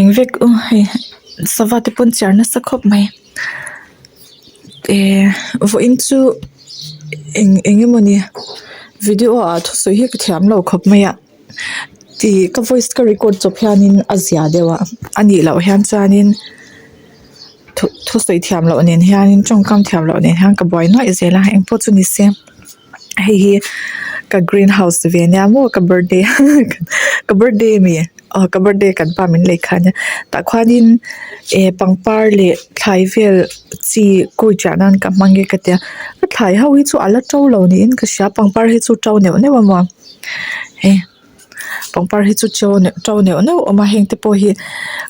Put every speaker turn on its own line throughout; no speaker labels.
Eng vek u hei sava te pawn chhiar nasa khawp mai ehh vawiin chu eng eng emawni video ah thusawi hi ka thiam lo khawp mai a tih ka voice ka record chawp hianin a zia deuh a a nih loh hian chuanin thu thusawi thiam loh nen hianin tawngkam thiam loh nen hian ka buai nuaih zel a engpawh chu ni se. Hei hi ka green house ve ania maw ka birthday ka birthday ami aw ka birthday kan pa min lei kha ania tah khuanin eh pangpar leh thlai vel chi kui chiah nan ka hmang e ka tia ka thlai ho hi chu ala to lo niin ka hria pangpar hi chu to neuh neuh a maw hei pangpar hi chu to neuh to neuh neuh a awm a heng te pawh hi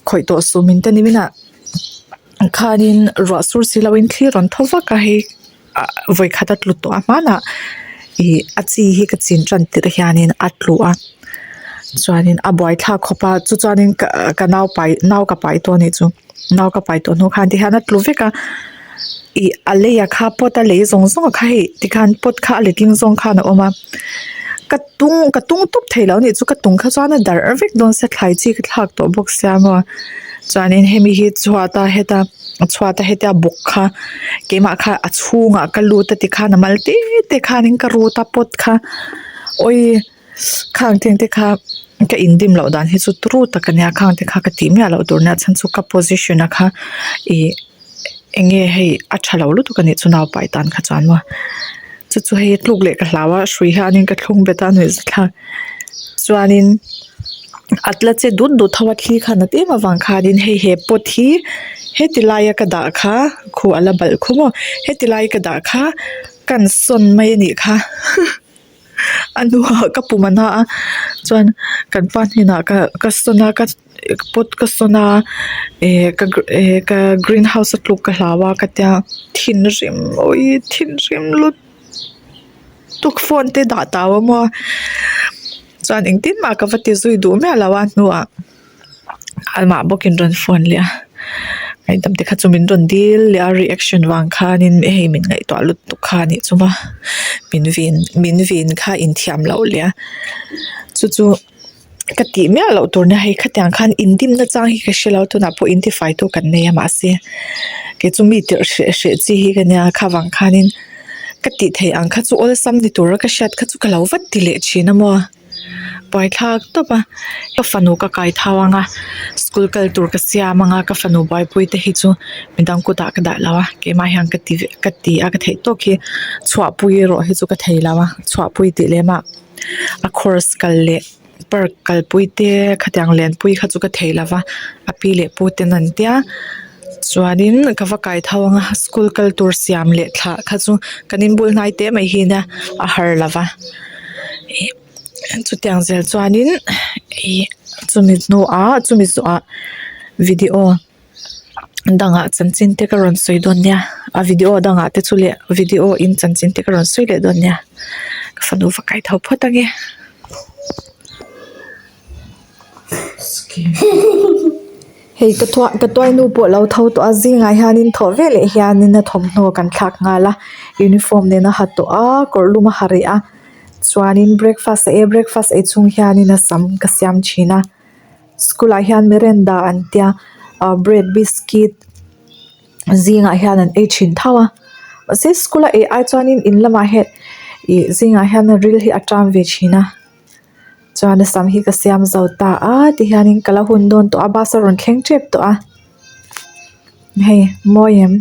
khawih tawh suh min ti a ni minah khanin ruah sur si loin thli rawn thaw vak a hei. Ah vawikhat a tlu tawh a hmanah ih a chi hi ka chin tan tirh hianin a tlu a chuanin a buaithlak khawp a chu chuanin ka ka nau pai nau ka pai tawh a nih chu nau ka pai tawh hnu khan tikhian a tlu vek a ih a lei a kha pot a lei zawng zawng a kha hei tikhan pot kha a letling zawng khan a awm a ka tung ka tung tawp thei lo a nih chu ka tung kha chuan a darh vek dawn sia thlai chi ka thlak tawh bawk sia maw chuanin hemi hi chhuat a heta. A chhuat a hetia bawk kha keimah kha a chhungah ka lut a tikhan a mal te te khanin ka rut a pot kha awii khang theng te kha ka indim loh dan hi chu turu tak a nia khang te kha ka tih miah loh tur nia chhan chu ka position a kha ih eng nge hei a tha lo lutuk a nih chu naupai tan kha chuan maw chu chu hei tluk leh ka hlau a hrui hianin ka thlung bet a nuih zathlak chuanin. A la che dut dut ho a thli khan a tlem avang khanin hei he pot hi heti laia ka dah kha khu a la balh khu maw heti lai ka dah kha kan sawn mai a nih kha a hnuah ka pum a na a chuan kan pa hnenah ka ka sawn a ka pot ka sawn a eh ka eh ka green house a tluk ka hlau a ka tia thinrim awii thinrim lut tuk phone te dah tau a maw. Chuan engtin mah ka va ti zui duh miah lo a hnuah amah bawkin rawn phone leh a ngaihdam te kha chu min rawn dil leh a reaction vang khanin hei min ngaihtuah lutuk kha a nih chu maw min vin min vin kha inthiam loh leh a chu chu ka tih miah loh tur nia hei khatiang khan indimna chang hi ka hre lo tunah pawh intifai tu kan nei a mahse kei chu mi tirh hreh hreh chi hi ka nia khavang khanin. Ka tih theih ang kha chu awlsam ni tura ka hriat kha chu ka lo vat ti leh thin a maw buaithlak tawp a ka fanu ka kai thau ang a school kal tur ka siam ang a ka fanu buaipui te hi chu midang kutah ka dah lo a keimah hian ka ti ve ka ti a ka theih tawk hi chhuahpui erawh hi chu ka thei lo a chhuahpui tih lem ah a course kal leh. Park kalpui te khatiang lenpui kha chu ka thei lo va a pi leh pu ten an tia chuanin ka va kai tho ang a school kal tur siam leh thlah kha chu kan inbul hnai te mai hi nia a har lo va ih chutiang zel chuanin ih chumi hnuah chumi zawhah video. Dangah chanchin te ka rawn sawi dawn nia a video dangah te chu leh video in chanchin te ka rawn sawi leh dawn nia ka fanu va kai tho phawt ange. Hei ka thua ka tuainu pawh lo tho tawh a zingah hianin thawh veleh hianin a thawmhnaw kan thlak nghal a uniform nen a ha tawh a kawr lum a ha rih a chuanin breakfast a ei a breakfast ei chhung hianin a sam ka siam thin a. School ah hian merenda an tia ah bread biscuit zingah hian an ei thin tho a mahse school a ei ai chuanin in lamah hian ih zingah hian ril hi a ṭam ve thin a chuan a sam hi ka siam zo ta a tihianin ka la hun dawn tawh a bus a rawn thleng tep tawh a hei mawi em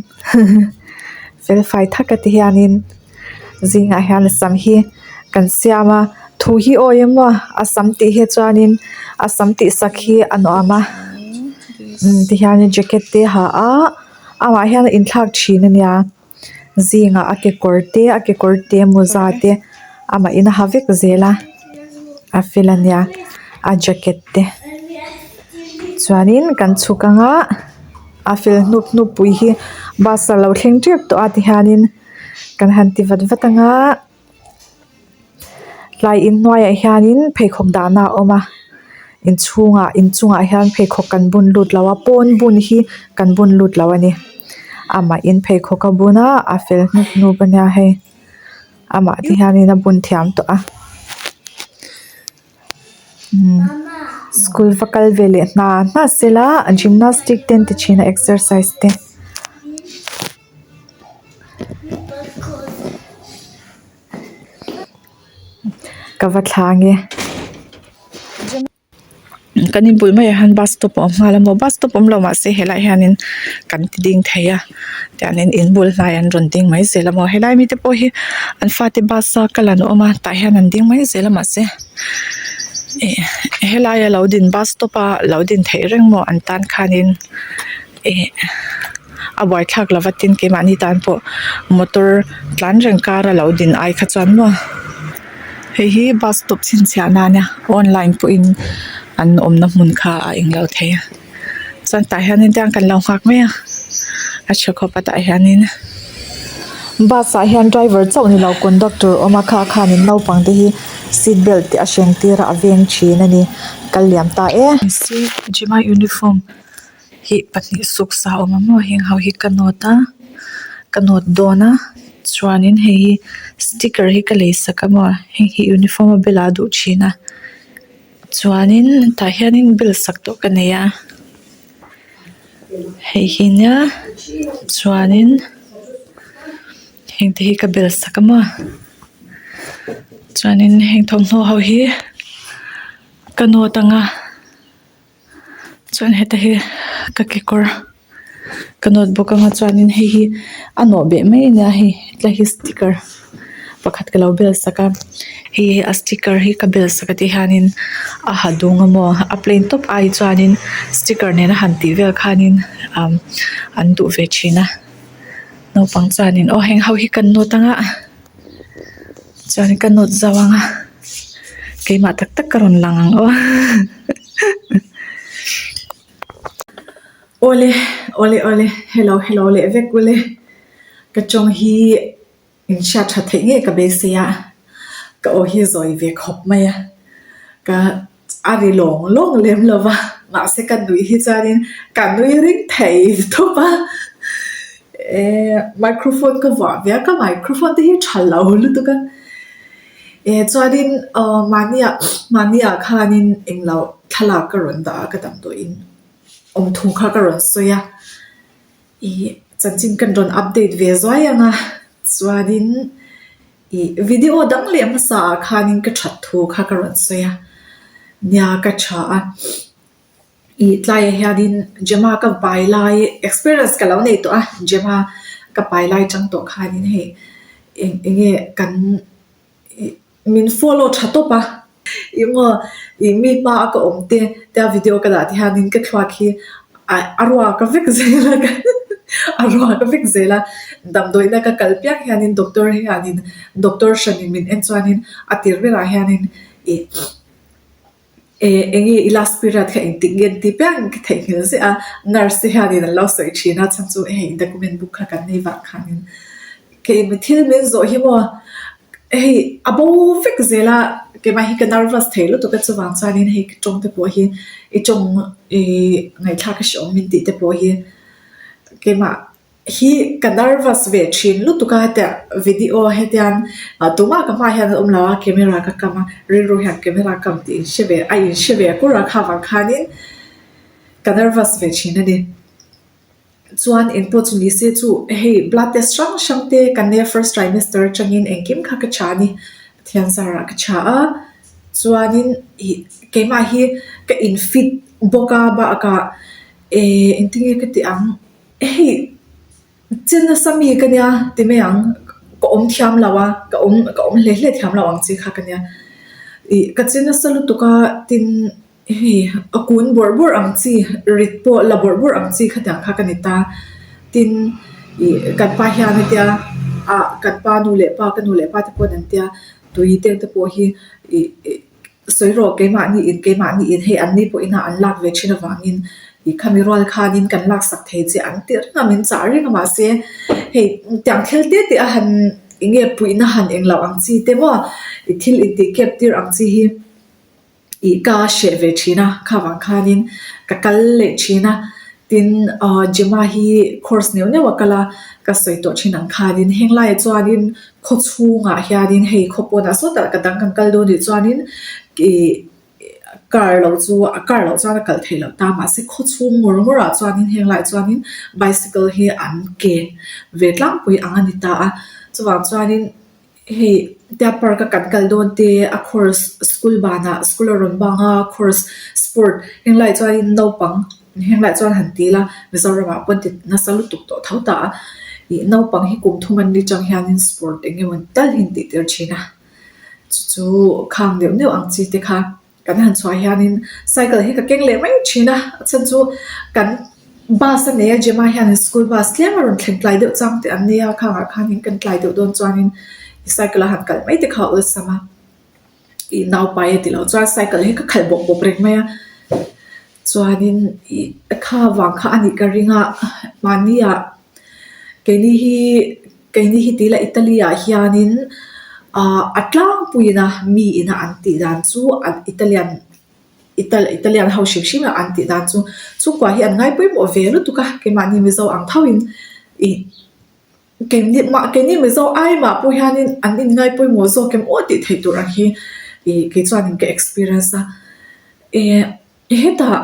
fel fai thak a ti hianin zingah hian a sam hi kan siam a thu hi awi emaw a sam tih hi chuanin a sam tih sak hi a nuam a tihianin jacket te a ha a amah hian a inthlak thin a nia. Zingah a kekawr te a kekawr te mawza te amah in a ha vek zel a a fel a nia a jacket te chuanin kan chhuk anga a fel hnup hnup pui hi bus a lo thleng tep tawh a tihianin kan han ti vat vat anga. Tlai inhnuaiah hianin pheikhawk dahna a awm a inchhungah inchungah hian pheikhawk kan bun lut lo a pawn bun hi kan bun lut lo a ni amahin pheikhawk a bun a a fel hnup hnup a nia hei amah te hianin a bun thiam tawh a. School va kal ve leh hna hna sela gymnastic te an ti thin a exercise te. Ka va thla ange. Kan inbul maiah hian bus stop a awm nghal a maw bus stop awm lo mahse helaiah hianin kan ti ding thei a tiangin in bul hnai an rawn ding mai zel a maw helai mite pawh hi an fate bus a kal an awm a tah hian an ding mai zel a mahse ih helaia lo din bus stop a lo din theih reng maw an tan khanin ih a buaithlak lova tin keimahni tan pawh motor tlan reng kar a lo din ai kha chuan maw. Hei hi bus stop chhinchhiah na ania online pawhin an awmna hmun kha a englo thei a chuan tah hianin tiang kan lo nghak mai a a tha khawp a tah hianin bus ah hian driver chauh nilo conductor a awm a kha khanin naupang te hi seat belt te a hreng tir a a veng thin a ni kal liam ta e. Gym a uniform hi pahnih suk sa a awm a maw heng ho hi ka nawt a ka nawt dawn a chuanin hei hi sticker hi ka lei sak a maw heng hi uniform a bel ah a duh thin a chuanin tah hianin bel sak tawh ka nei a hei hi nia chuanin heng te hi ka bel sak a maw chuanin heng thawmhnaw ho hi ka nawt ang a. Chuan heta hi ka kekawr ka nawt bawk anga chuanin hei hi a nawh beh mai ania hei hetlai hi sticker pakhat ka lo bel sak a hei hi a sticker hi ka bel sak a ti hianin a ha dung a maw a plain tawp ai chuanin sticker nena han tih vel khanin umm an duh ve thin a naupang chuanin aw heng ho hi kan nawt anga. Chuan ka nawt zauh ang a keimah tak tak ka rawn lang ang aw awle awle awle hello hello leh vek ule ka tawng hi in hriat tha theih ngei ka beisei a ka aw hi zawi ve khawp mai a ka A ri lawng lawng lem lo va, mahse ka nui hi chuanin ka nui ring thei tawp a. Eh microphone ka vuah ve a, ka microphone te hi tha lo lutuk a. Eh chuanin aw mahniah mahniah khanin englo thlalak ka rawn dah a, ka damdawiin awm thu kha ka rawn sawi a. Ih chanchin kan rawn update ve zuai ang a, chuanin. Ih video dang leh hmasa ah khanin ka that thu kha ka rawn sawi a, nia ka tha a, ih tlaiah hianin Gemma ka pai lai experience ka lo nei tawh a, Gemma ka pai lai chang tawh khanin hei eng eng nge kan ih min follow tha tawp a. Ih maw ih mi hma a ka awm te tia video ka dah te hianin ka thluak hi a ruak a vek zel a a ruak a vek zel a damdawiina ka kal piang hianin doctor hianin doctor hranin min en chuanin a tir berah hianin ih eh eng nge i last period kha engtik nge an ti piang ka theihnghilh ziah a nurse te hianin an lo sawi thin a chhan chu hei document book kha kan nei vang khanin Keimi thil min zawh hi maw hei a bo vek zel a keimah hi ka nervous thei lutuk a chuvang chuanin hei ka tawng te pawh hi i tawng ih ngaihthlak a hreawm min tih te pawh hi keimah hi ka nervous ve thin lutuk a hetiang video hetiang tumah ka hmaah hian an awm lo a camera ka kam a rilru hian camera kam tih in hre ve a in hre ve kur a kha vang khanin ka nervous ve thin a ni. Chuan eng pawh chu ni se chu hei blood test hrang hrang te kan nei a first trimester atangin engkim kha ka tha a ni Pathian zarah ka tha a chuanin ih keimah hi ka in fit bawk a bakah eh engtin nge ka tih ang hei che nasa mi ka nia ti mai ang ka awm thiam lo a ka awm ka awm hle hle thiam lo ang chi kha ka nia ih ka che nasa lutuk a tin. Hei a kun bawrh bawrh ang chi rit pawh la bawrh bawrh ang chi khatiang kha ka ni ta. Tin ih kan pa hian a tia ah kan pa nu leh pa ka nu leh pa te pawhin an tia tui te te pawh hi ih ih sawi rawh keimahni in keimahni in hei an ni pawhin a an lak ve thin avangin ih khami rual khanin kan laksak thei che an ti reng a min chah reng a mahse hei tiang thil te te a han eng nge puihna han englo ang chi te maw ih thil intih kep tir ang chi hi. Ih ka hreh ve thin a, kha vang khanin ka kal leh thin a, tin ah Gemma hi course neuh neuh a kal a, ka sawi tawh thin ang khanin heng laiah chuanin khaw chhungah hianin hei khaw pawnah sawtah ka dang kan kal dawn nih chuanin ih. Car lo chu car loh chuan a kal theih loh ta mahse khaw chhung ngawr ngawr ah chuanin heng laiah chuanin bicycle hi an ke ve tlangpui ang a ni ta a chuvang chuanin hei tia park a kan kal dawn te a course school banah school a rawn bang a course sport heng laiah chuanin naupang heng laiah chuan han ti ila Mizoram ah pawn ti nasa lutuk tawh tho ta a ih naupang hi kum thum an ni chang hianin sport eng emaw tal hi an tih tir thin a. Chu chu khang neuh neuh ang chi te kha kan han chhuah hianin cycle hi ka keng leh mai thin a, a chhan chu kan bus a nei a Gemma hianin school bus tlem a rawn thleng tlai deuh chang te an nei a khangah khanin kan tlai deuh dawn chuanin cycle a han kalh mai te kha a awlsam a, ih naupai a tih loh chuan cycle hi ka khalh bawp bawp reng mai a, chuanin ih kha vang kha a nih ka ring a mahni ah keini hi. Keini hi tila Italy ah hianin ahh a tlangpuiin a mi ina an tih dan chu an Italian Italian ho hrim hrim a an tih dan chu chhungkua hi an ngai pawimawh ve lutuk a keimahni Mizo ang tho in ih keini mah keini Mizo ai mah pawh hianin an in ngai pawimawh zawk em aw tih theih tur ang hi ih kei chuanin ka experience a eh. Hetah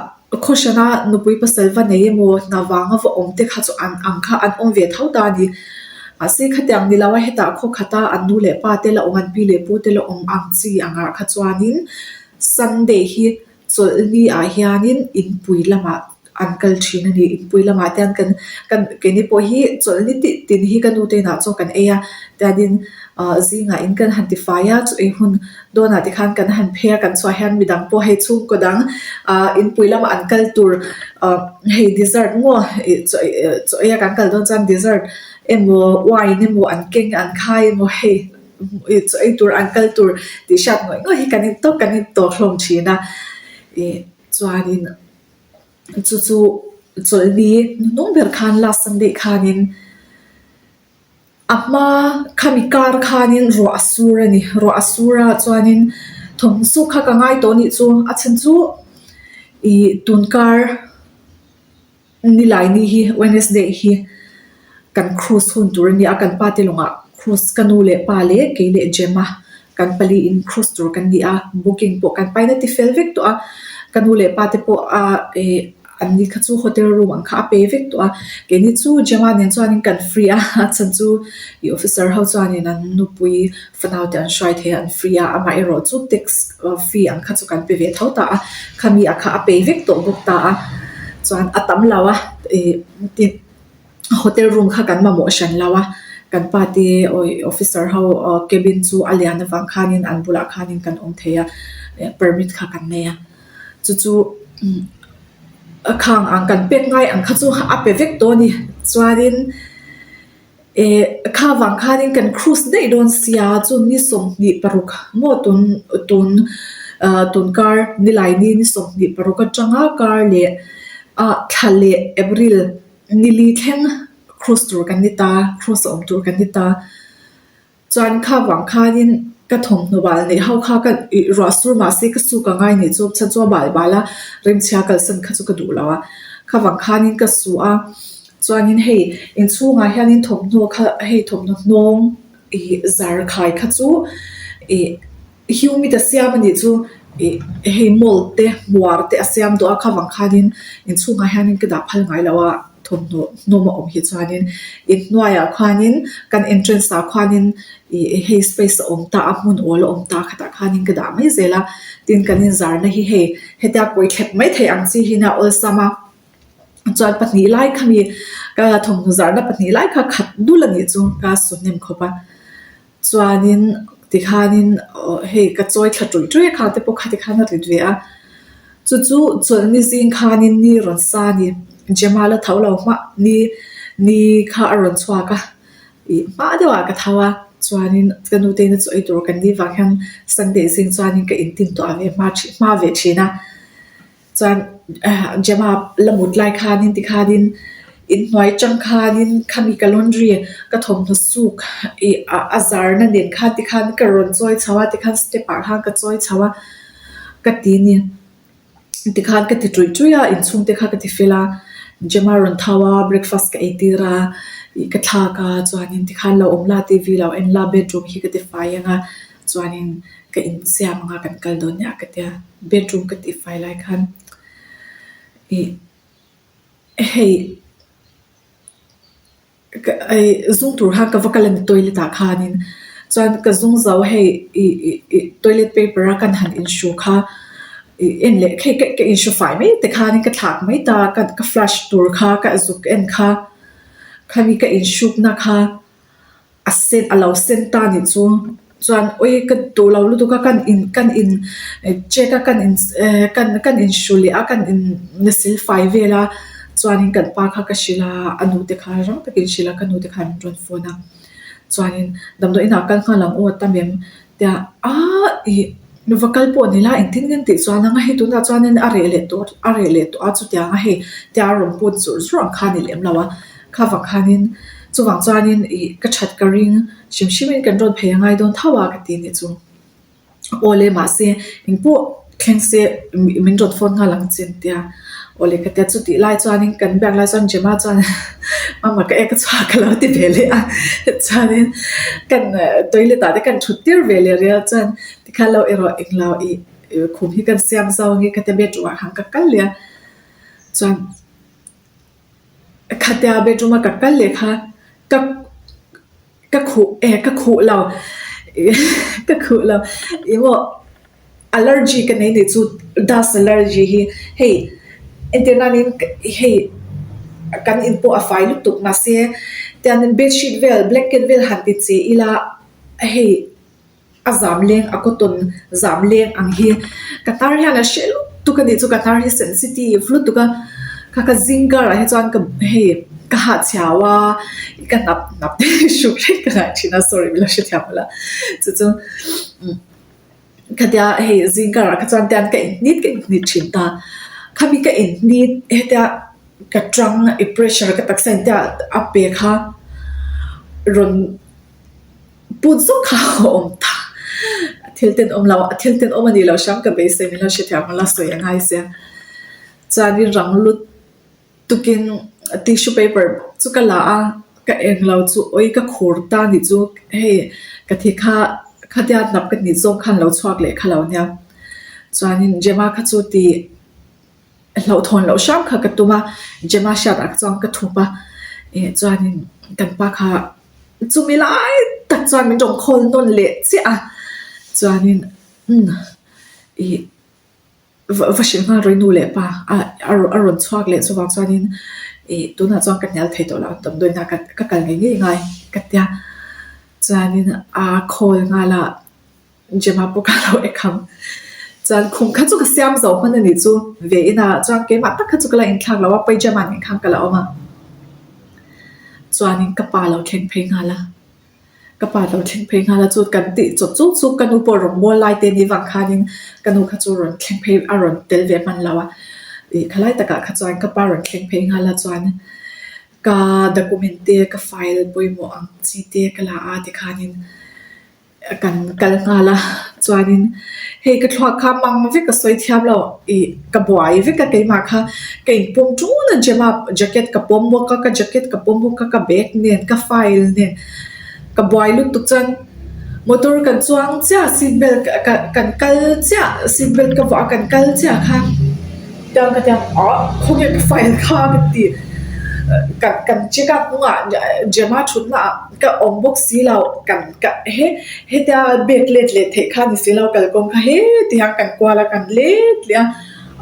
khawhrana nupui pasal va nei emaw hna vanga va awm te kha chu an ang kha an awm ve tho ta a ni. Mahse khatiang ni lo a hetah khaw khata an nu leh pa te la awm an pi leh pu te la awm ang chi angah kha chuanin Sunday hi chawlhni ah hianin inpui lamah an kal thin a ni. Inpui lamah te hian kan kan keini pawh hi chawlhni tih tin hi ka nu te inah chaw kan ei a tianin ah zingah in kan han tifai a chaw ei hun Dawnah te khan kan han phei a, kan chhuah hian midang pawh hei chhungkaw dang ah inpui lamah an kal tur ah hei dessert maw ih chaw eh chaw ei a kan kal dawn chuan dessert emaw wine emaw an keng an khai emaw hei ih chaw ei tur an kal tur tih hriat ngawih ngawih hi kan in tawk kan in tawk hlawm thin a ih chuanin chu chu chawlhni hnung ber khan last sunday khanin. A hma khami kar khanin ruah a sur a ni. Ruah a sur a chuanin thawmhnaw suk kha ka ngai tawh anih chu. A chhan chu ih tun kar nilai ni hi Wednesday hi kan cruise hun tur a ni a kan pa te lawngah cruise ka nu leh pa leh kei leh Gemma kan pali in cruise tur kan ni a booking pawh kan paina ti fel vek tawh a ka nu leh pa te pawh a ih. An ni kha chu hotel room ang kha a pe vek tawh a, keini chu Gemma nen chuanin kan free a, a chhan chu ih officer ho chuanin an nupui fanau te an hruai thei a an free a, amah erawh chu tax fee ang kha chu kan pe ve tho ta a, khami a kha a pe vek tawh bawk ta a, chuan a tam lo a ih tin hotel room kha kan mamawh hran lo a, kan pa te awi officer ho cabin chu a lian avang khanin an bulah khanin kan awm thei a, permit kha kan nei a. Chu chu a khang ang kan pek ngai ang kha chu a pe vek tawh a ni. Chuanin eh kha vang khanin kan cruise daih dawn sia chu ni 26 maw tun tun ah tun kar nilai ni ni 26 atanga kar leh ah thla leh April nili thleng cruise tur kan ni ta cruise a awm tur kan ni ta. Chuan kha vang khanin ka thawmhnaw bal neih ho kha ka ih ruah sur mahse ka suk a ngai nih chu chhan chu a bal bal a rimchhia kalsan kha chu ka duh lo a kha vang khanin ka su a chuanin hei inchhungah hianin thawmhnaw kha hei thawmhnaw hnawng ih zar khai kha chu ih humid a siam a nih chu ih hei mold te hmuar te a siam duh a kha vang khanin inchhungah hianin ka dah phal ngai lo a. Thawmhnaw hnawm a awm hi chuanin inhnuaiah khuanin kan entrance ah khuanin ih hei space a awm ta a hmun awl a awm ta khatah khanin ka dah mai zel a tin kan inzarna hi hei hetia kawi thlep mai theih ang chi hi nia awlsam a chuan pahnih lai khami ka thawmhnaw zarna pahnih lai kha khat dul a nih chu ka su hnem khawp a. Chuanin tikhanin aw hei ka chawi thla ṭawih ṭawih a khang te pawh kha tikhan a rit ve a. Chu chu chawlhni zing khanin ni rawn sa a ni. Gemma la tho lo hma ni ni kha a rawn chhuak a. Ih hma deuhah ka tho a. Chuanin ka nu te ina chaw ei tur kan ni vang hian Sunday zing chuanin ka intin tawh ve hma ṭhin hma ve ṭhin a. Chuan Gemma la mut lai khanin tikhanin inhnuai tang khanin khami ka laundry ka thawmhnaw suk ih a zarna nen khan tikhan ka rawn chawi chho a tikhan step ah khan ka chawi chho a ka ti a ni. Tikhan ka ti ṭuih ṭuih a inchhung te kha ka ti fel a Gemma rawn tho a breakfast ka ei tir a ih ka thlak a chuanin tikhan lo awm la T V lo en la bedroom hi ka ti fai ang a. Chuanin ka insiam anga kan kal dawn nia ka tia bedroom ka tihfai lai khan ih hei ka ih zung tur khan ka va kal a ni toilet ah khanin chuan ka zung zo hei ih ih ih toilet paper a kan han inhru kha ih en leh hei ka ka inhru fai mai te khanin ka thlak mai ta a ka flush tur kha ka zuk en kha khami ka inhrukna kha. A sen a lo sen ta nih chu chuan awi ka duh lo lutuk a kan in kan in check a kan in ehh kan kan in hru leh a kan in sil fai vel a chuanin kan pa kha ka hrilh a a nu te kha rang takin hrilh a ka nu te khan min rawn phone a chuanin damdawi inah kal nghal ang aw a tam em tia aaa ih va kal pawh ni la engtin nge an tih chuan anga hei tunah chuanin a reh leh tawh a reh leh tawh a chutiang a hei tia a rawn put zurh zurh ang kha a ni lem lo a. Kha vang khanin chuvang chuanin ih ka that ka ring hrim hrimin kan rawn phei a ngai dawn tho a ka ti nih chu. Aw le mahse engpawh thleng se min rawn phone nghal ang che an tia. Aw le ka tia chutih lai chuanin kan biak lai chuan Gemma chuan mama ka ek a chhuak ka lo ti ve leh a chuanin kan toilet ah te kan thut tir ve leh rih a chuan tikhan lo erawh englo ih khum hi kan siam zau ang e ka tia bedroom ah khan ka kal leh a chuan. Khatia bedroom a ka kal leh kha ka ka khuh eh ka khuh lo ka khuh lo ih maw allergy ka nei nih chu dust allergy hi hei entir nanin hei kan in pawh a fai lutuk mahse tiangin bedsheet vel blanket vel han ti che ila hei. A zam leng a cotton zam leng ang hi ka hnar hian a hre lutuk a nih chu ka hnar hi sensitive lutuk a kha ka zing karah hi chuan ka hei ka hahchhiau a ka hnap hnap te hi hruk hrek ka ngaih thin a sorry min lo hrethiam lo chu chu khatia hei zing karah kha chuan tian ka inhnit ka inhnit thin ta khami ka inhnit hetia ka tang i pressure ka taksa in tia a pe kha rawn. Put zawk kha a awm ta. Thil ten awm lo, thil ten awm a nih loh hram ka beisei min lo hrethiam ang la sawi a ngai sia. Chuanin rang lut tukin tissue paper chu ka la a, ka eng lo chu awi ka khur ta nih chu hei ka thi kha khatia hnap ka nih zawng khan lo chhuak leh kha lo nia. Chuanin Gemma kha chu ti hlauhthawn loh hram kha ka tum a, Gemma hriatah chuan ka thup a, eh chuanin kan pa kha. Chumi lai tak chuan min rawn khawl nawn leh chiah a, chuanin umm ih va va hrilh nghal rawih nu leh pa a a rawn chhuak leh chuvang chuanin ih tunah chuan ka hnial thei tawh lo a damdawiinah ka ka kal ngei ngei ngai ka tia chuanin a khawl nghal a Gemma pawh ka lo ek ang chuan khum kha chu ka siam zo hman a nih chu ve inah chuan keimah tak kha chu ka la inthlak lo a pyjama nen khan ka la awm a. Chuanin ka pa lo thleng phei nghal a, ka pa lo thleng phei nghal a chu kan tih chawp chu chu ka nu pawh rawn mual lai te ni vang khanin ka nu kha chu rawn thleng phei a rawn tel ve hman lo a, ih khalai takah kha chuan ka pa rawn thleng phei nghal a chuan ka document te ka file pawimawh ang chi te ka la a tikhanin. Kan kal nghal a, chuanin hei ka thluak kha mang vek ka sawi thiam lo ih ka buai vek a keimah kha ka inpawm ṭun a Gemma jacket ka pawm bawk a ka jacket ka pawm bawk a ka bag nen ka file nen ka buai lutuk chuan motor kan chuang chiah seat belt ka kan kal chiah seat belt ka vuah a kan kal chiah kha tiang ka tiang ah khawnge ka file kha ka ti ka kan check a hnungah Gemma thutna ah. Ka awm bawk si lo, kan ka he hetia bag let leh theih kha ni si lo kalkawng kha heti hian kan kual a kan let leh a,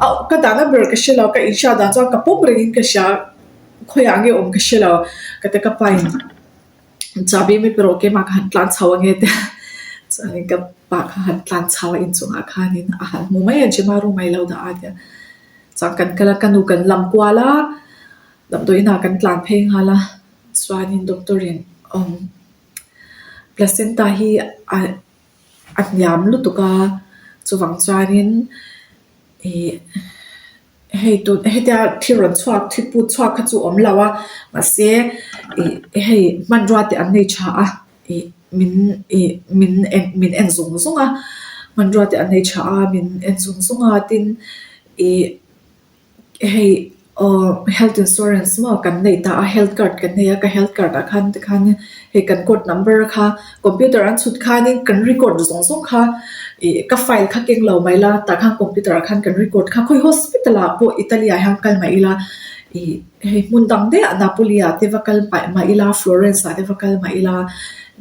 auh ka dahna ber ka hre lo ka inhriat dan chuan ka pawm rengin ka hria khawiah nge awm ka hre lo ka ti ka pain chahbi mi pe rawh keimah ka han tlan chho ange tia chuanin ka pa kha han tlan chho a inchungah khanin a han hmu mai a Gemma room ah i lo dah a tia chuan kan kal a ka nu kan lam kual a damdawiin ah kan tlan phei nghal a. Chuanin doctor in awm placenta hi a a hniam lutuk a chuvang chuanin ih hei tun hetia thil rawn chhuak thil put chhuak kha chu a awm lo a mahse ih hei hmanrua te an nei tha a ih min ih min en min en zung zung a hmanrua te an nei tha a min en zung zung a tin ih. Hei. Aw health insurance maw kan nei ta a health card kan nei a ka health card ah khan tikhan hei kan code number kha computer an chhut khanin kan record zawng zawng kha ih ka file kha keng lo mai la tah khan computer ah khan kan record kha khawi hospital ah pawh Italy ah hian kal mah ila ih hei hmun dang daih ah Napoli ah te va kal mah ila Florence ah te va kal mah ila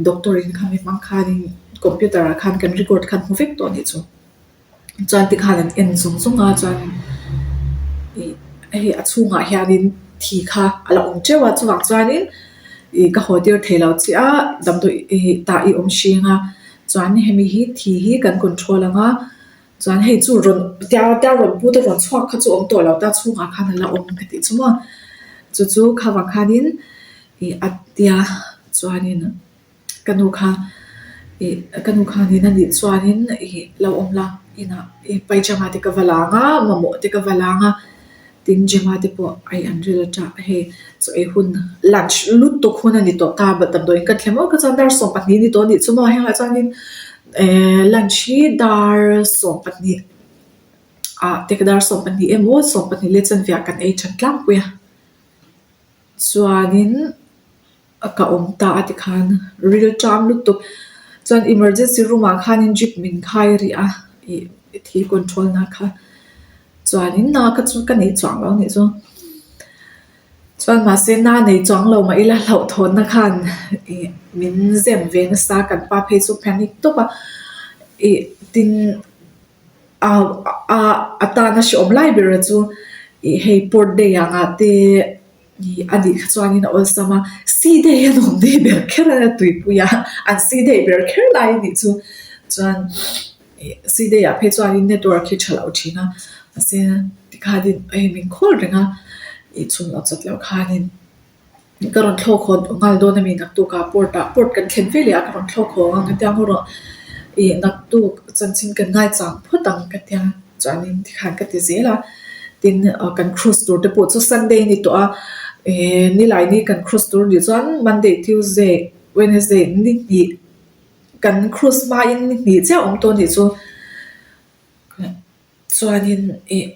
doctor in khami hmang khanin computer ah khan kan record kha an hmu vek tawh a nih chu. Chuan tikhan an en zung zung a chuan ih hei a chhungah hianin thi kha a la awm teuh a chuvang chuanin ih ka haw tir thei lo che a damdawi ih tah i awm hring a chuan hemi hi thi hi kan control ang a chuan hei chu rawn tia tia rawn pu te rawn chhuak kha chu awm tawh lo ta chhungah khan a la awm ka tih chu maw chu chu kha vang khanin ih a tia chuanin. Ka nu kha ih ka nu khanin a nih chuanin ih lo awm la inah ih paijama te ka va lang a mamawh te ka va lang a tin Gemma te pawh ai an ril aṭah hei chaw ei hun lunch lutuk hun a ni tawh ta damdawiin ka thlem awk a chuan dar 12 ni tawh a nih chu maw hengah chuanin ehh lunch hi dar 12 ah te dar 12 emaw 12 leh chanve ah kan ei ṭhat tlangpui a chuanin. Ka awm ta a tikhan ril ṭam lutuk chuan emergency room ah khanin drip min khai rih a ih thi control na kha chuanin na kha chu ka nei chuang lo a nih chu chuan mahse na nei chuang lo mah ila hlauhthawnna khan ih min zem ve nasa kan pa phei chu panic tawp a ih tin ah a tana hrehawm lai ber chu ih hei port day ang ah te. Ih a nih kha chuanin a awlsam a, sea day a nawm dei ber kher a tuipui a, an sea day ber kher lai a nih chu. Chuan ih sea day ah phei chuanin network hi tha lo thin a, mahse tikhanin hei min khawl reng a, ih chhun loh chawt loh khanin ka rawn thlawk haw nghal dawn a mi naktuk ah port ah port kan thlen veleh ah ka rawn thlawk haw ang ka tia ngaw rawh ih naktuk chanchin kan ngaichang phawt ang ka tia. Chuanin tikhan ka ti zel a, tin kan cruise tur te pawh chu Sunday a ni tawh a, eh nilaini kan cruise tur a nih chuan Monday, Tuesday, Wednesday ni hnih kan cruise hmain ni hnih chiah a awm tawh a nih chu. Chuanin ih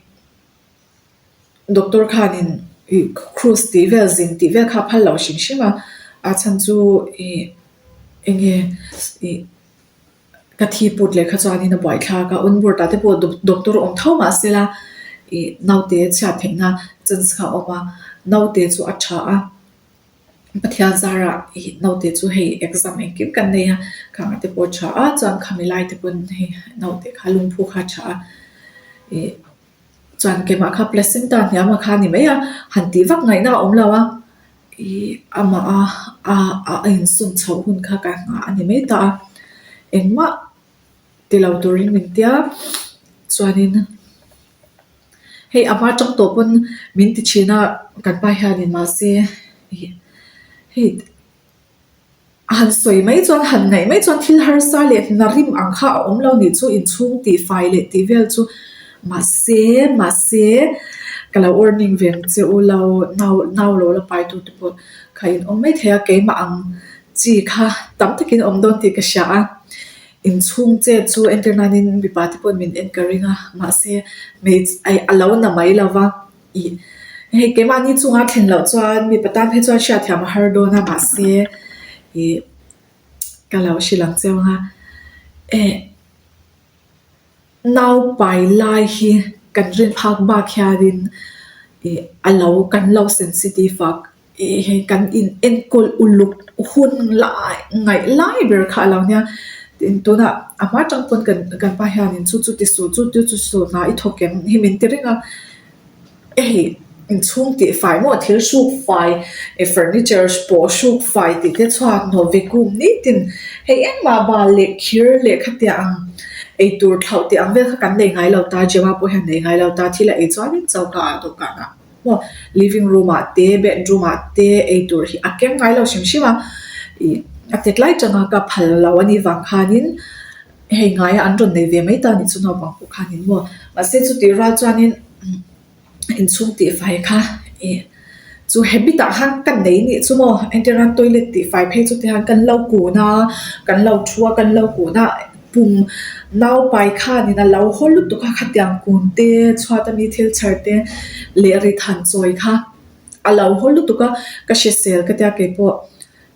doctor khanin ih cruise tih vel zin tih vel kha a phal loh hrim hrim a, a chhan chu ih eng nge ih. Ka thi put leh kha chuanin a buaithlak a, onboard ah te pawh doctor awm tho mah se la ih naute chhiat theihna chance kha a awm a, naute chu a tha a, Pathian zarah ih naute chu hei exam engkim kan nei a, khangah te pawh a tha a, chuan khami lai te pawn hei naute kha lungphu kha a tha a ih chuan keimah kha placenta hniamah kha a ni mai a, han tih vak ngaihna a awm lo a. Ih amah a a a insum chhoh hun kha ka nghah a ni mai ta a, engmah ti lo turin min tia chuanin hei a hma tang tawh pawn min ti thin a kan pa hianin mahse ih hei. A han sawi mai chuan han ngaih mai chuan thil harsa leh hna rim ang kha a awm lo nih chu inchhung tih fai leh tih vel chu mahse mahse ka lo warning ve ang che u lo nau nau lo la pai tur te pawh kha in awm mai thei a keimah ang chi kha tam takin awm dawn tih ka hria a inchhung che chu entir nanin mipa te pawh min en ka ring a mahse hmeichhe a lo na mai lo va. Ih, hei keimahni chunga thlen loh chuan mipa tan phei chuan hriatthiam a har dawn a mahse ih ka lo hrilh ang cheu ang a, eh naupai lai hi kan rin phak bak hianin ih a lo kan lo sensitive a. Ih hei kan in enkawl uluk hun lai ngaih lai ber kha a lo nia tin tunah a hma tang pawn kan kan pa hianin chu chu ti suh chu chu ti suh hna i thawk em hi min ti reng a hei inchhung tih fai maw thil hruk fai eh furniture pawh hruk fai tih te chhuak hnawh ve kum nitin hei engmah bal leh khir leh khatiang ang eitur thlauh tih ang vel kha kan nei ngai lo ta Gemma pawh hian nei ngai lo ta thil a ei chuanin choka ah dawhkanah. Maw living room ah te bedroom ah te ei tur hi a keng ngai lo hrim hrim a ih a tet lai tanga ka phal lo a nih vang khanin hei ngaia an rawn nei ve mai ta nih chu naupang pawh khanin maw mahse chutih rual chuanin inchhung tih fai kha ih chu habit ah khan ka nei nih chu maw entirna toilet tih fai phei chu tihian kan lo kun a kan lo thu a kan lo kun a. pum nau pai khanin a lo haw lutuk a khatiang kun te chhuat ami thil chhar te leh rit han chawi kha a lo haw lutuk a ka hrisel ka tia keipawh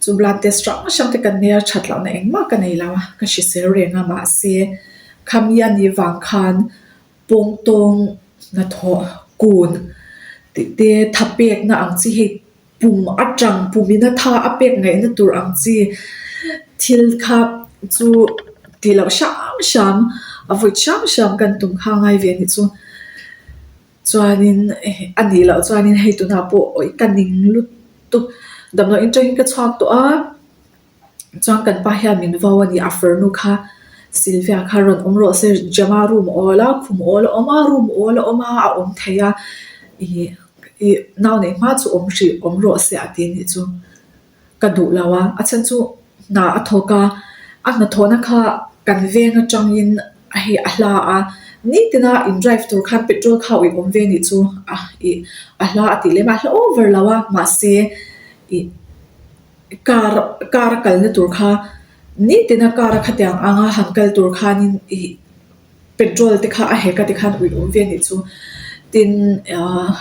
chu blood test hrang hrang te kan nei a that lohna engmah ka nei lo a ka hrisel reng a mahse khami a nih vang khan pawngtawng hnathawh kun tih te tha pekna ang chi hei pum atang pumin a tha a pek ngaihna tur ang chi thil kha chu tih loh hram hram a vawi hram hram kan tum kha a ngai ve anih chu. Chuanin a nih loh chuanin hei tunah pawh awih ka ning lutuk damdawiin atangin ka chhuak tawh a chuan kan pa hian min vo a ni a farnu kha Sylvia kha rawn awm rawh se Gemma room awl a khum awl a awm a room awl a awm a a awm thei a ih ih nau neih hma chu awm hrih awm rawh se a ti anih chu. Ka duh lo a, a chhan chu hna a thawk a, a hnathawhna kha kan veng atangin hei a hla a, nitina in drive tur khan petrol kha ui awm ve anih chu a ih a hla a tih lem a, a hla over lo a mahse ih car car a kalna tur kha nitina car a khatiang anga han kal tur khanin ih petrol te kha a hek a tikhan ui awm ve anih chu tin ahh.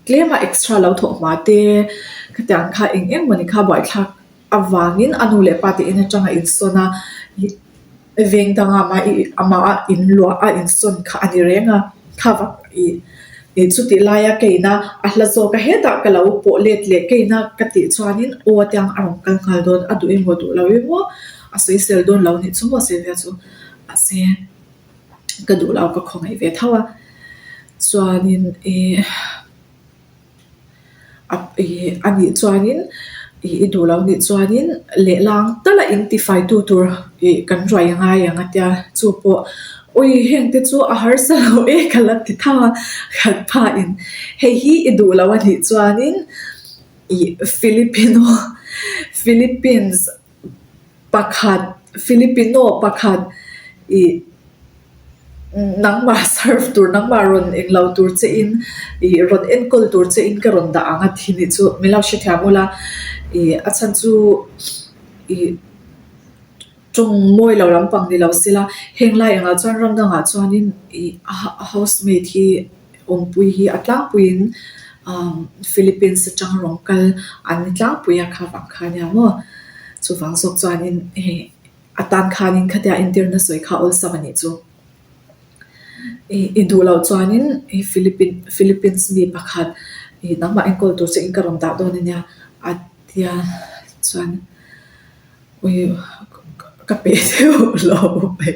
Tlema extra lo thawh hma te khatiang kha eng eng mawni kha buaithlak avangin a nu leh pa te in atanga insawn a veng danga amah a inluah a insawn kha a ni reng a kha vak ih ih chutih laia ka ina a hla zawk a hetah ka lo pawh let leh ka ina ka tih chuanin aw atiang a rawn kal nghal dawn a duh emaw duh lo emaw a sawisel dawn lo nih chu maw Sylvia chu mahse. Ka duh lo ka khawngaih ve tho a chuanin ih ih a nih chuanin ih i duh lo nih chuanin lehlang tala in tifai tu tur ih kan ruai a ngai ang a tia chu pawh awi heng te chu a harsa lo e ka la ti tho a khat phahin hei hi i duh lo a nih chuanin ih Filipino Philippines. Pakhat, Filipino pakhat ih nangmah serve tur, nangmah rawn englo tur che in ih rawn enkawl tur che in ka rawn dah ang a thi nih chu min lo hrethiam ula ih a chhan chu ih tawng mawi lo lampang ni lo sela heng lai engah chuan ram dangah chuanin ih a housemaid hi Awmpui hi a tlangpuiin Philippines atanga rawn kal an ni tlangpui a kha vang kha ania maw? Chuvang zawk chuanin hei a tan khanin khatia entirna sawi kha awlsam a nih chu. I duh loh chuanin hei Philippines mi pakhat ih nangmah enkawl tur che in ka rawn dah dawn ania a tia chuan. Ui ka pe deuh lo mai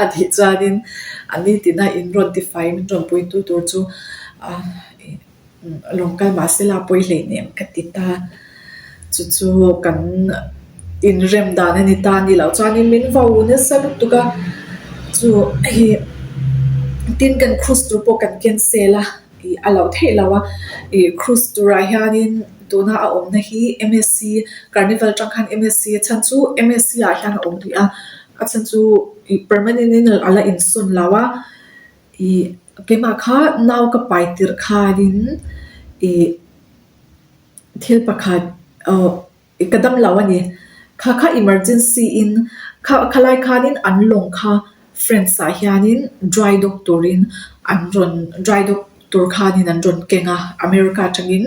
a tih chuanin a ni tina in rawn tifai min rawn puitu tur chu ah lawng kal mah se la pawi hleinem ka ti ta chu chu kan inrem dan a ni ta ni loh chuanin min vo nasa lutuk a chu hei tin kan cruise tur pawh kan cancel a. Ih a loh theih lo a, ih cruise turah hianin tuna a awmna hi M_S_C carnival atang khan M_S_C a chhan chu M_S_C ah hian a awm rih a, a chhan chu ih permanent in a la insawn lo a, ih keimah kha nau ka pai tirh khanin ih thil pakhat awh. Ka dam lo a ni. Kha kha emergency in kha khalai khanin an lawng kha friends ah hianin dry dock turin an rawn dry dock tur khanin an rawn keng a, America atangin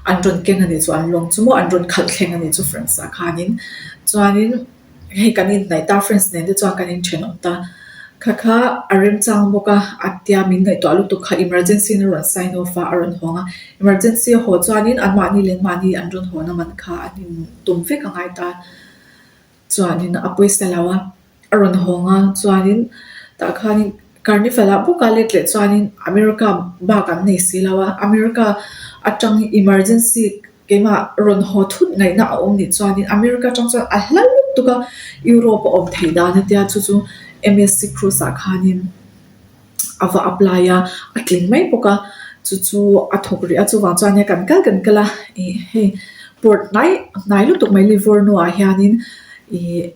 an rawn keng a nih chu an lawng chu maw an rawn khalh thleng a nih chu friends ah khanin. Chuanin hei kan inhnaih ta friends nen te chuan kan inthenawm ta. Kha kha a remchang bawk a, a tia min ngaihtuah lutuk kha emergency in a rawn sign off a, a rawn hawng a. Emergency a haw chuanin anmahni leh anmahni an rawn hawn a man kha an in tum vek a ngai ta. Chuanin a pawisa lo a, a rawn hawng a chuanin tah khanin carnival ah bawk a let leh chuanin America bak an nei si lo a, America atang emergency keimah rawn haw thut ngaihna a awm nih chuanin America atang chuan a hla lutuk a, Europe a awm theih dan a tia chu chu M_S_C cruise ah khanin. A va apply a, a tling mai bawk a, chu chu a thawk rih a, chuvang chuan nia kan kal kan kal a, ih hei port hnai hnai lutuk mai Livorno ah hianin ih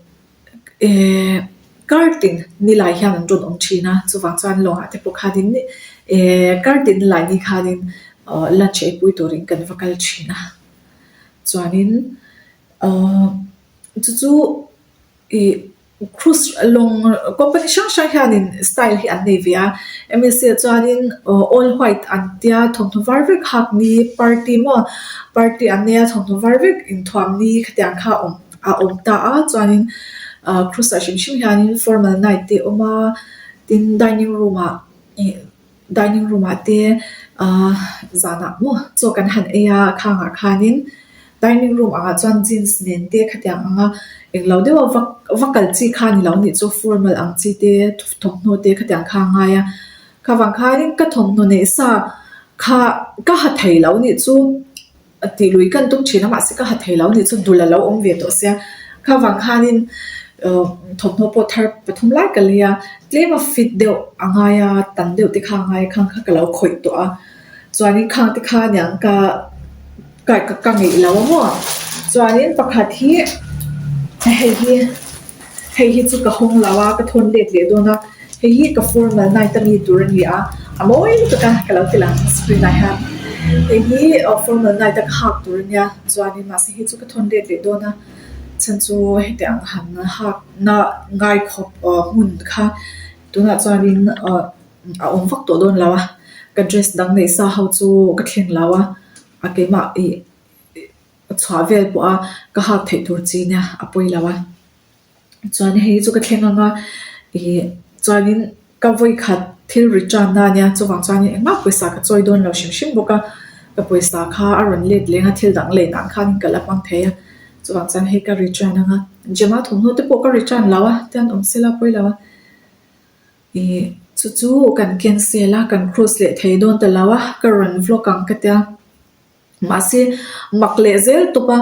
eh kar tin nilai hian an rawn awm thin a, chuvang chuan lawngah te pawh khanin eh kar tin nilai ni khanin aw lunch ei pui turin kan va kal thin a, chuanin aw chu chu ih. Cruise lawng company hrang hrang hianin style hi an nei ve a M S A chuanin aw all white an tia thawmhnaw var vek hak ni party maw party an nei a thawmhnaw var vek inthuam ni khatiang kha a awm a awm ta a chuanin ah cruise ah hrim hrim hianin formal night te a awm a tin dining room ah ih dining room ah te ahh zanah maw chaw kan han ei a khangah khanin dining room angah chuan jeans nen te khatiang anga englo deuh a va va kal chi kha ni lo anih chu formal ang chi te thawmhnaw te khatiang kha a ngai a kha vang khanin ka thawmhnaw neih sa kha ka ha thei lo anih chu. A tih lui kan tum thin a mahse ka ha thei lo anih chu dul a lo awm ve tawh sia kha vang khanin uhh thawmhnaw pawh thar pathum lai ka lei a tlem a fit deuh a ngai a tam deuh te kha a ngai a khang kha ka lo khawih tawh a chuanin khang te kha aniang ka ka ka ngeih lo a maw chuanin pakhat hi hei hi hei hi chu ka hawng lo a ka thawn let leh dawn a hei hi ka formal night a mi tur a ni a a mawi lutuk a ka lo ti lang screen ah hian hei hi formal night a ka hak tur a nia chuanin mahse hei chu ka thawn let leh dawn a chhan chu heti ang han hak na ngai khawp ah hmun kha tunah chuanin ah a awm vak tawh dawn lo a ka dress dang neih sa ho chu ka thleng lo a a keimah ih chhuah vel pawh a ka hak theih tur chi nia a pawi lo a chuan hei chu ka thleng ang a ih chuanin ka vawi khat thil return na ania chuvang chuanin engmah pawisa ka chawi dawn lo hrim hrim bawk a ka pawisa kha a rawn let leng a thil dang leh nan khanin ka la hmang thei a chuvang chuan hei ka return ang a Gemma thawmhnaw te pawh ka return lo a tian awm sela pawi lo a ih chu chu kan cancel a kan cruise leh thei dawn ta lo a ka rawn vlog ang ka tia. Mahse, mak leh zel tawp a,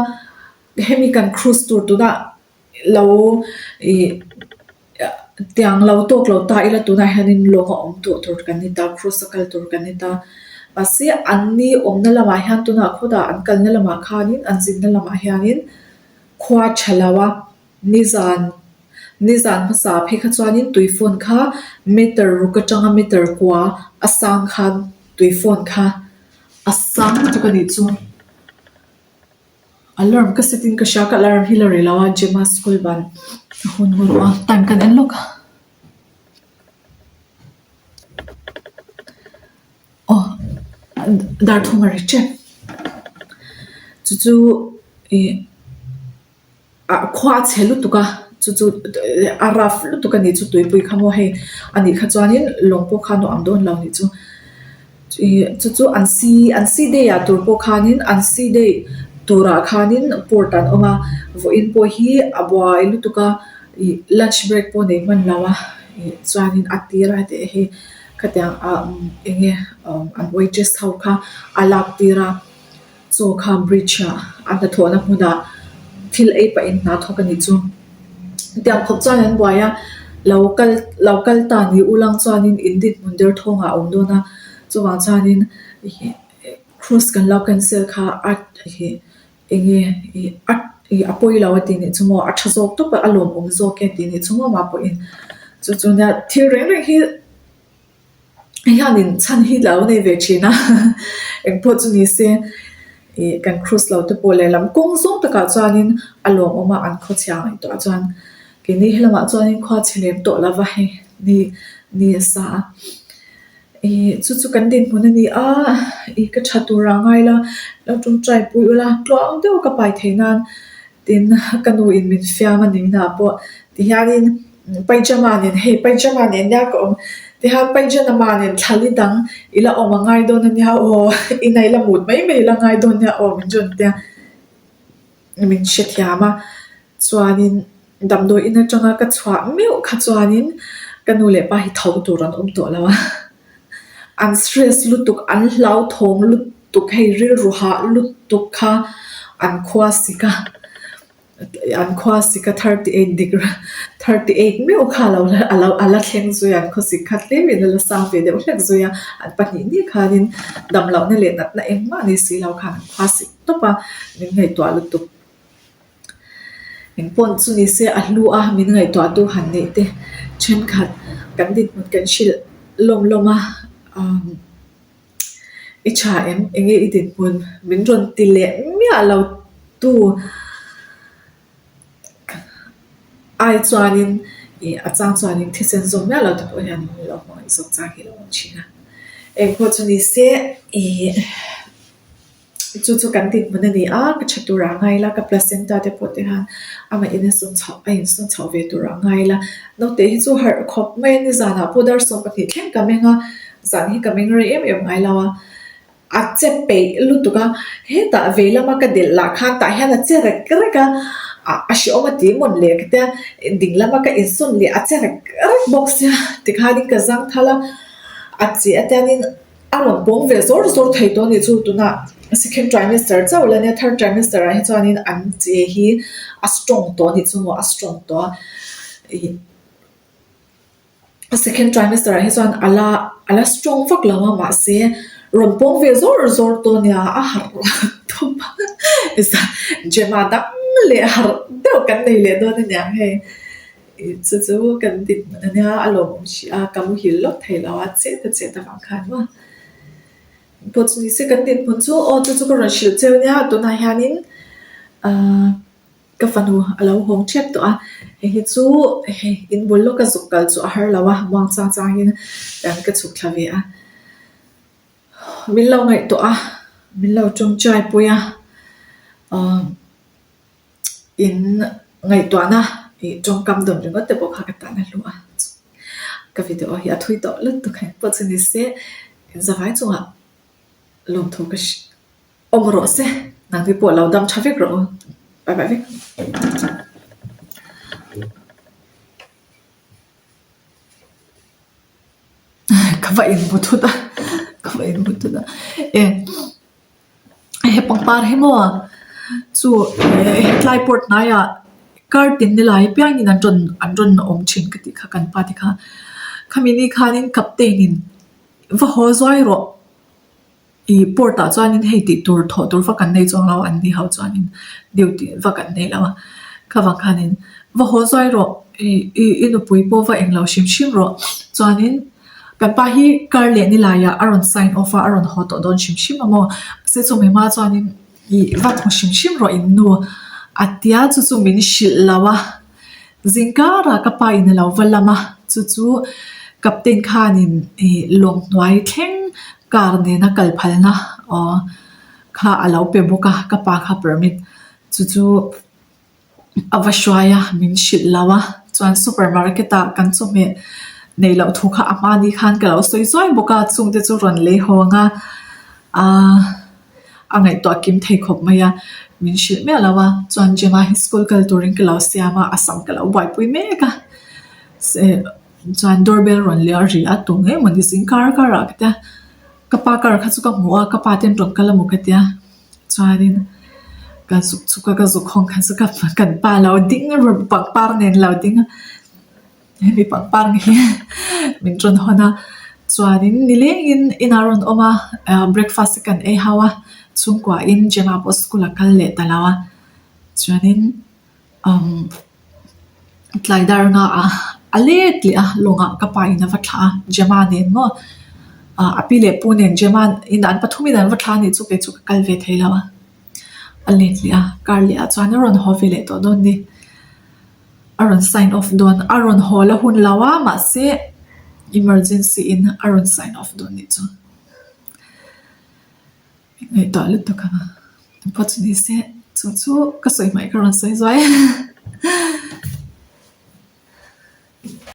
hemi kan cruise tur tunah lo ih tiang lo tawk lo ta ila tunah hianin lawng a awm tawh tur kan ni ta, cruise a kal tur kan ni ta. Mahse, anni awmna lamah hian tunah khawtah an kalna lamah khanin an zinna lamah hianin khua tha lo a, nizan nizan hmasa phei kha chuanin tui fawn kha meter ruk atanga meter kua a sang khan tui fawn kha. A sang lutuk a nih chu alarm ka set in ka hria ka alarm hi la rei lo a Gemma school ban a hun hun a time kan en lawk a aw dar thum a ri tep chu chu ih. Ah khua a chhe lutuk a chu chu a rough lutuk a nih chu tuipui kha maw hei a nih kha chuanin lawng pawh kha nuam dawn lo nih chu ih chu chu an si an si day ah tur pawh khanin an si day turah khanin port an awm a vawiin pawh hi a buai lutuk a ih lunch break pawh nei hman lo a ih chuanin a tir a tih hi khatiang ah eng nge an waitress ho kha a lak tir a. Chaw kha bridge ah a hnathawhna hmunah thil ei pahin hna thawk a nih chu. Tiang khawp chuan an buai a, lo kal lo kal ta ni ulang chuanin in dinhmun derthawngah a awm dawn a, chuvang chuanin ih cruise kan lo cancel kha a ih eng nge ih a ih a pawi lo a tih nih chu maw a tha zawk tawp a a lawmawm zawk e tih nih chu maw mah pawhin chu chu nia thil reng reng hi. Hei hianin chhan hi lo nei ve thin a engpawh chu ni se ih kan cruise lo te pawh lehlam kawng zawng takah chuanin a lawmawm a an khawchhia ngaihtuah chuan keini helamah chuanin khua chhe lem tawh lova hei ni ni a sa a ih chu chu kan dinhmun a ni a ih ka tha tur a ngai la lo tawngtai pui ula tluang deuh ka pai theih nan. Tin, ka nu in min fiam a ni na pawh ti hianin pyjama nen hei pyjama nen nia ka awm tihian pyjanama nen thla li dang i la awm a ngai dawn a nia aw ina i la mut mai mai i la ngai dawn nia aw min rawn tia min hrethiam a chuanin damdawi in atanga ka chhuah meuh kha chuanin ka nu leh pa hi tho tur an awm tawh lo a an stress lutuk an hlauthawng lutuk. Tuk hei rilru hah lutuk kha an khua sik a, an khua sik a 38 degree 38 meuh kha a lo a lo a la thleng zui a, an khaw sik kha tlemin a la sang ve deuh hlek zui a, an pahnih ni khanin damlohna leh natna engmah ni si lo khan an khua sik tawp a, min ngaihtuah lutuk. Engpawh chu ni se a hlu a min ngaihtuah tu han neih te thenkhat kan dinhmun kan hrilh lawm lawm a umm. I tha em? Enge i dinhmun? Min rawn ti leh miah lo tu ai chuanin. Ih a chang chuanin thisen zawm miah lo te pawh hian min lo hmangaih zawk chang hi a lo awm thin a. Engpawh chu ni se ih chu chu kan dinhmun a ni a, ka tha tur ah ngai ila, ka placenta te pawh te khan amah in a sawn chhoh a insawn chhoh ve tur ah ngai ila. Naute hi chu harh khawp mai a ni zanah pawh dar 12 thleng ka meng a, zan hi ka meng rei em em ngai lo a. A che peih lutuk a, hetah vei lama ka delh lah khan tah hian a che rek rek a, a hrehawm a ti mawn le ka tia, ding lama ka insawn leh a che rek rek bawk sia tikhanin ka zang thal a, a che atianin a rawn pawng ve zawr zawr thei tawh a nih chu tunah second trimester chauh la nia third trimester ah hi chuanin an che hi a strong tawh a nih chu maw a strong tawh a ih. A second trimester ah hi chuan a la a la strong vak lo a mahse rawn pawng ve zawr zawr tawh a nia a harh thawp a Gemma dang leh harh deuh kan nei leh dawn a niang hei ih chu chu kan dinhmun a nia a lawmawm hrih a ka muhil lawk thei lo a chet a chet avang khan maw pawh chu nise kan dinhmun chu aw chu chu ka rawn hrilh cheu nia tunah hianin ahh. Ka fanu a lo hawng ṭhep tawh a, hei hi chu hei in bul lawka zuk kal chu a har lo a, muang chang changin kan ka chhuk thla ve a. Min lo ngaihtuah a, min lo tawngtai pui a, ahh in ngaihtuahna ih tawngkam dawn ringawt te pawh kha ka tan a hlu a, ka video hi a thui tawh lutuk heng pawh chu ni se zavai chungah lawmthu ka hrilh. Awm rawh se, nangni pawh lo dam tha vek rawh u. Bye bye vek. Ka va inhmu thut a, ka va inhmu thut a. E he pangpar hi maw chu hetlai port hnaiah kar tin ni lai apiangin an rawn an rawn awm thin ka tih kha kan pa te kha. Khami ni khanin captain in va haw zuai rawh. Ih port ah chuanin hei tih tur thawh tur vak an nei chuang lo a an ni ho chuanin duty vak an nei lo a khavang khanin va haw zuai rawh ih ih i nupui pawh va englo hrim hrim rawh chuanin kan pa hi kar leh ni laiah a rawn sign off a a rawn haw tawh dawn hrim hrim a maw mahse chumi hma chuanin ih va hmu hrim hrim rawh in nu a tia chu chu min hrilh lo a. Zingkarah ka pa in a lo va lam a, chu chu captain khanin ih lawng hnuai thleng car nena kal phalna aw kha a lo pe bawk a, ka pa kha permit chu chu a va hruai a min hrilh lo a, chuan super market ah kan chawhmeh neih loh thu kha a hmani khan ka lo sawi zuai bawk a, chungte chu rawn lei hawng a ahh. A ngaihtuah kim thei khawp mai a, min hrilh miah lo a, chuan Gemma hi school kal turin ka lo siam a, a sam ka lo buaipui mek a, chuan doorbell rawn leh a ri a, tu nge maw ni zing kar kar ah ka tia, ka pa kar kha chu ka hmu a, ka pa ten rawn kal emaw ka tia, chuanin ka zuk chhuk a, ka zuk hawng kha chu kan pa lo ding run pangpar nen lo ding a. Hemi pangpar hi min rawn hawn a chuanin nilengin inah a rawn awm a ah breakfast te kan ei ho a chhungkuain Gemma pawh school a kal leh ta lo a chuanin umm tlai dar nga ah a let leh a lawngah ka pa in a va thlah a Gemma nen maw ah a pi leh pu nen Gemma in an pathumin an va thlah a nih chu kei chu ka kal ve thei lo a a let leh a kar leh ah chuan a rawn haw ve leh tawh dawn a ni. A rawn sign off dawn a rawn haw la hun lo a mahse emergency in a rawn sign off dawn nih chu ngaihtuah lutuk ang a engpawh chu ni se chu chu ka sawi hmaih ka rawn sawi zuai.